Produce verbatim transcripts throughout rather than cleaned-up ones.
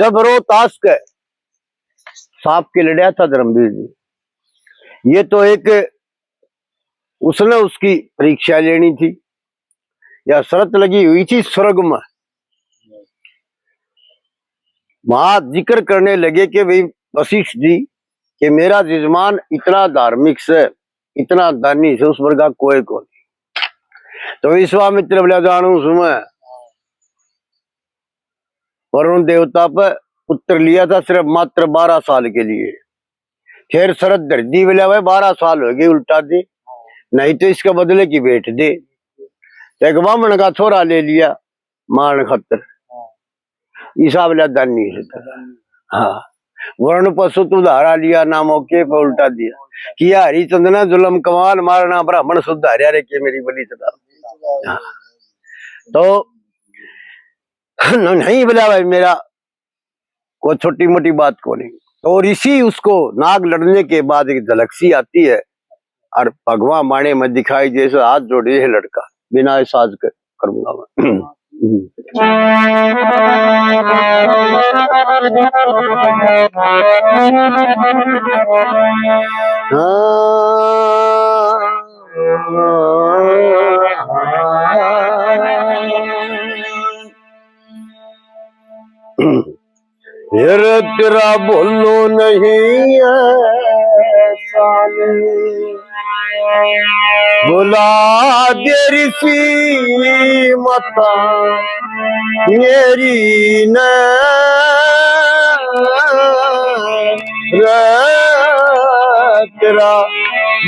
जब रोहतास के सांप के लड़या था धर्मवीर जी, ये तो एक उसने उसकी परीक्षा लेनी थी, या शर्त लगी हुई थी स्वर्ग में। वहां जिक्र करने लगे कि भाई वशिष्ठ जी, कि मेरा जजमान इतना धार्मिक से, इतना दानी से, उस वर्गा कोई को नहीं। तो विश्वामित्र बोला, जानू सु मैं। वरुण देवता पर उत्तर लिया था सिर्फ मात्र बारह साल के लिए। फिर शरत धर दी, बोला, भाई, बारह साल हो गए, उल्टा दे, नहीं तो इसके बदले की भेंट दे। तो एक बामण का छोरा ले लिया मारण खातर, हिसाब लिया दानी है। हाँ, वर्ण पशु तू धारा लिया, ना मौके पर उल्टा दिया। किया हरिचंद ने जुल्म कमाल, मारना ब्राह्मण सुधारिया रे, के मेरी बलि चढ़ा। हाँ। तो नहीं बोला भाई, मेरा कोई छोटी मोटी बात को नहीं। तो ऋषि उसको नाग लड़ने के बाद एक झलक सी आती है और भगवान माने में दिखाई दे, ऐसे हाथ जोड़े है लड़का, बिना एहसास के करूंगा मैं। हाँ। फिर तेरा बोलो नहीं एहसान, बुला दे ऋषि माता मेरी न रे। तेरा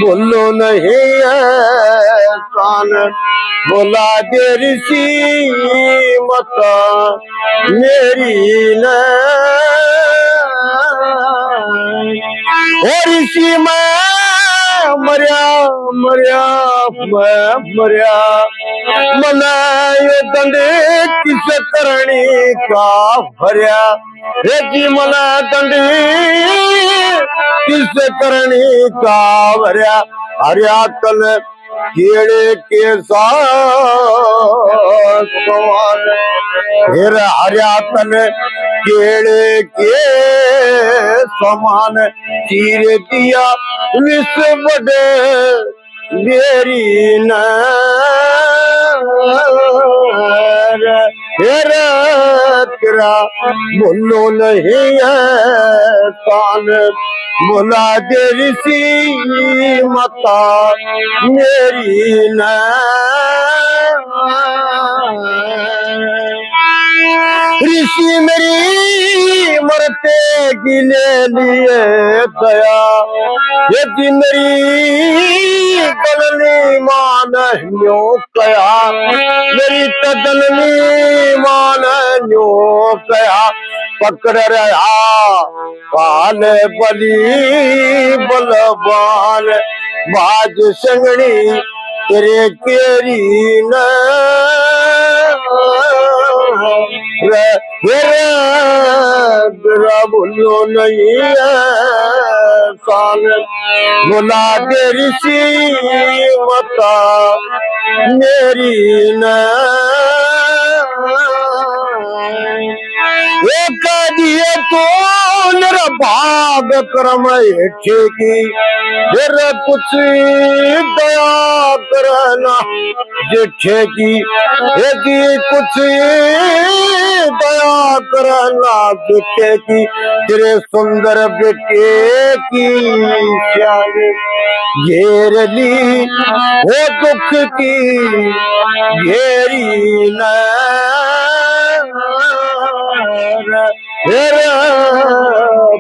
बोलो नहीं एहसान, बुला दे ऋषि माता मेरी न। ओ ऋषि मैं मरया, मरया, मैं मरया, मने यो दंड किस करनी का भरया। हे जी मने दंड किस करनी का भरया। हरया तन केले के सा-, समान, फिर हरया तन केले के समान, चीर दिया विष बड़े मेरी न। फिर तेरा बोलो नहीं एहसान, बुला दे ऋषि माता मेरी न। ऋषि मेरी मरते की ले लिए दया, यदि मेरी जननी मान न्यो कया, मेरी तो जननी मान न्यो कया, पकड़ रहा काल बली बलवान, बाज संगणी तेरे केरी न। रे, रे, तेरा बोलो नहीं एहसान, बुला दे ऋषि माता मेरी न। एक दिए तो मेरा भाग कर्म हेठे की, फिर कुछ दया करना जेठे की। यदि कुछ दया करना जेठे की, तेरे सुंदर बेटे की श्याम घेर ली हो दुख की घेरी न। तेरा,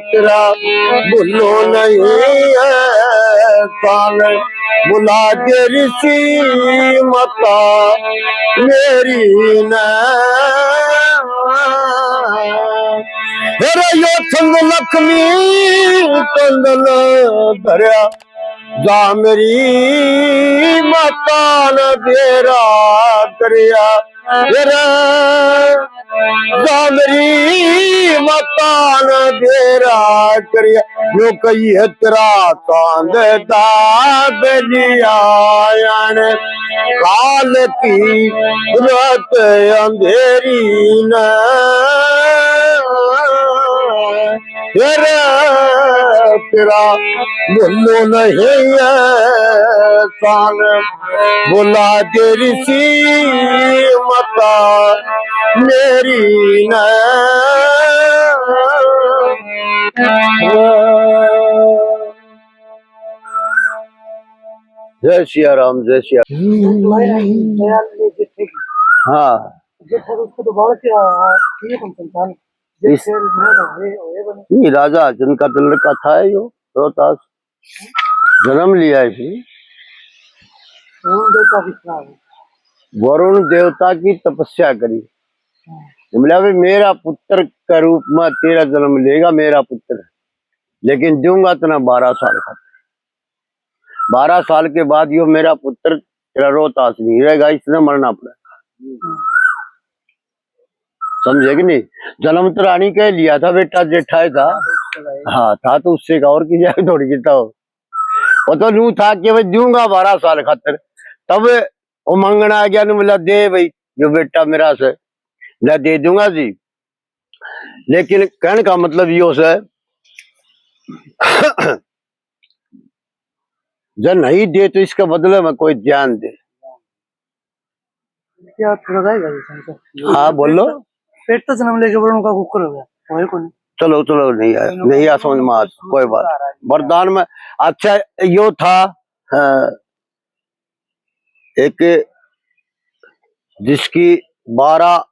तेरा भूलो नहीं एहसान, बुला दे ऋषि माता मेरी न। अरे यो संग लक्ष्मी चंदन धरया, जा मेरी माता न बेरा दरिया। अरे जा मेरी पता न बेरा करिया, यो कहिए तेरा चांद दाब लिया। यान काल की रात अंधेरी न, तेरा तेरा भूलो नहीं है शान, भुला तेरी सी मता मेरी न। जय सिया राम, जय सिया। हाँ। जब तक उसको तो बालक क्या, ये कौन संतान? जब इस फिर मैं तो होए, होए बने। नहीं, राजा हरिचंद का तो लड़का था यो, रोहतास। जन्म लिया इसी। वरुण देवता किस तरह है? वरुण देवता की तपस्या करी। हाँ। बोला, "भाई, मेरा पुत्र के रूप में तेरा जन्म लेगा, मेरा पुत्र, लेकिन दूंगा तना बारह साल का।" बारह साल के बाद यो मेरा पुत्र तेरा रोहतास नहीं रहेगा, इसने मरना पड़ेगा। समझे कि नहीं? जन्म तो रानी के लिया था, बेटा जेठा ही था। हाँ, था तो उससे का, और की जाए थोड़ी किता हो। वो तो न्यू था कि भाई दूंगा बारह साल खातर। तब वो मांगना आ गया, नु बोला, "दे भाई, जो बेटा मेरा से, मैं दे दूंगा जी।" लेकिन कहने का मतलब यो से, जब नहीं दे तो इसके बदले में कोई जान दे। क्या थोड़ा रहेगा ये संसार? हाँ, बोलो। पेट तो जन्म लेके वरुण का कुकर हो गया, होए कोनी। चलो, चलो, नहीं आया, नहीं आया समझ में, आज कोई बात। वरदान में, अच्छा, यो था, हाँ, एक जिसकी बारह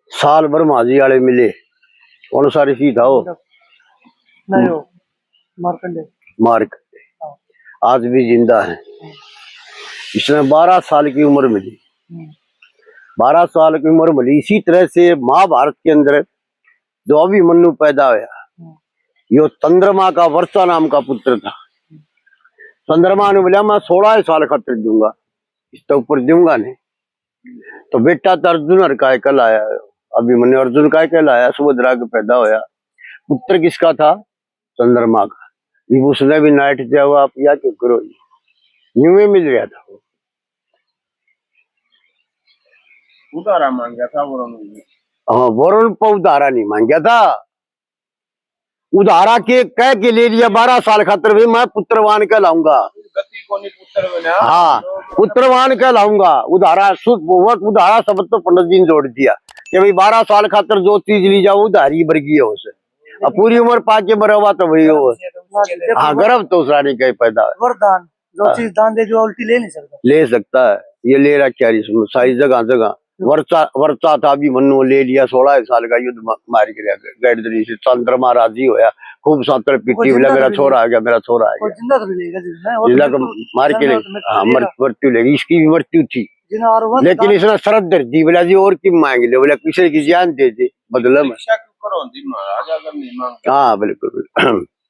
साल ब्रह्मा जी वाले मिले, कौन सा ऋषि था वो? नहीं, वो मार्कंडे। मार्कंडे। हाँ। आज भी जिंदा है। इसने बारह साल की उम्र मिली। हम्म। बारह साल की उम्र मिली। इसी तरह से महाभारत के अंदर जो अभिमन्यु पैदा होया, हम्म। यो चंद्रमा का वर्चा नाम का पुत्र था। चंद्रमा ने बोला, "मैं सोलह साल खातिर दूंगा, इससे ऊपर दूंगा नहीं।" तो बेटा तो अर्जुन हर काय कहलाया, अभिमन्यु अर्जुन काय कहलाया, सुभद्रा के पैदा होया। पुत्र किसका था? चंद्रमा का। ये उसने भी नाइट जवाब या क्यों करो, न्यू में मिल गया था वो। उधारा मांग गया था वरुण ने। हाँ, वरुण पर उधारा नहीं मांग गया था। उधारा के कह के ले लिया, बारह साल खातर भी मैं पुत्रवान कहलाऊंगा। गति कोनी पुत्र बना। हाँ, पुत्रवान कहलाऊंगा। उधारा सु-, वो उधारा शब्द तो पंडित जी ने जोड़ दिया कि भाई बारह साल खातर जो चीज ली जाओ उधारी वर्गीय हो से। अब पूरी उम्र पाके मरवा तो वही हो। हाँ, गर्भ तो उस रानी का ही पैदा है। वरदान, जो हाँ। चीज दान दे जो उल्टी ले नहीं सकता। ले सकता है, ये ले रखा है इसमें सारी जगह जगह। वर्चा, वर्चा था, अभिमन्यु ले लिया, सोलह साल का युद्ध मा-, मार के लिया, गैरदरी से चंद्रमा राजी होया, खूब सातड़ पीटी, बोला, "मेरा छोरा आ गया, मेरा छोरा आ गया।" जिंदा तो लेगा, जिंदा, और जिंदा को मृत्यु, मार के ले, हाँ, मृत्यु लेगी, इसकी भी मृत्यु थी। लेकिन इसने शर्त धर दी, बोला, "जी, और की मांग ले?" बोला, "किसी की जान दे दे, बदले में।" परीक्षा क्यों करो जी महाराज, अगर नहीं मांगते? हाँ, बिल्कुल, बिल्कुल।